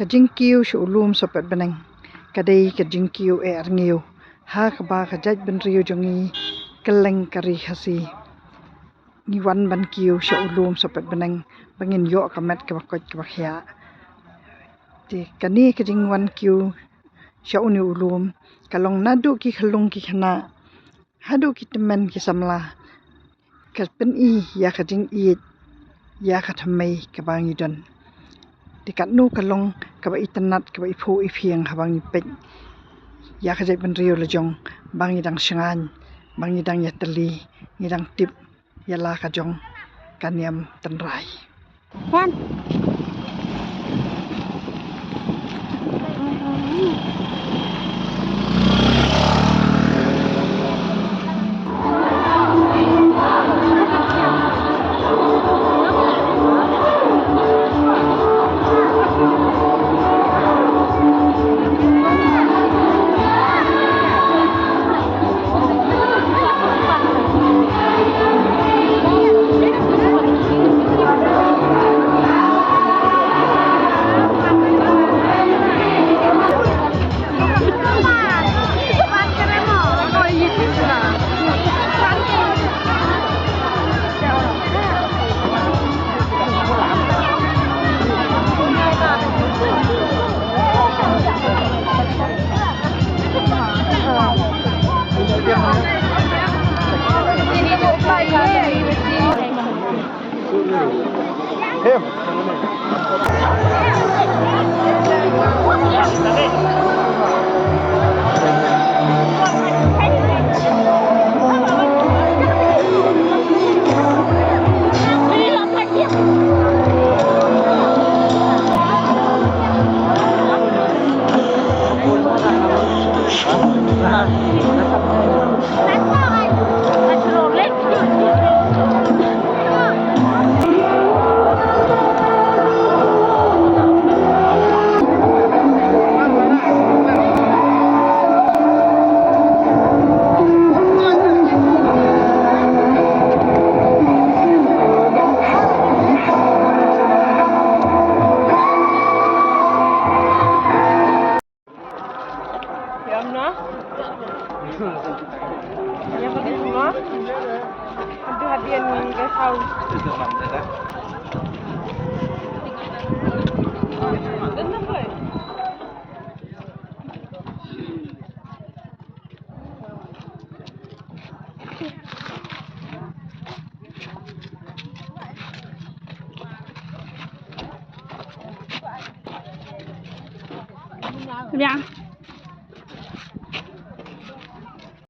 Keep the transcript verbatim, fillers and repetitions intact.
Ka jingkiew sha u lum sohpet bneng ka dei ka jingkiew eh rngiew ha kaba ka jaitbynriew jong ngi kylleng ka ri Khasi. Ngi wan ban kiew sha u lum sohpet bneng ba ngin ïoh ka met kaba koit kaba khiah. Te kane ka jingwan kiew sha une u lum ka long naduh ki khyllung ki khynnah haduh ki tymmen ki samla, ka pyni ïa ka jingïeit ïa ka thymmei kaba ngi don. Te katno ka long kaba itynnat, kaba iphuh iphieng haba ngi peit ïa ka jaitbynriew la jong ba ngi dang shngaiñ, ba ngi dang ïatylli, ngi dang tip ïa la ka jong ka niam tynrai. Wan. Biang.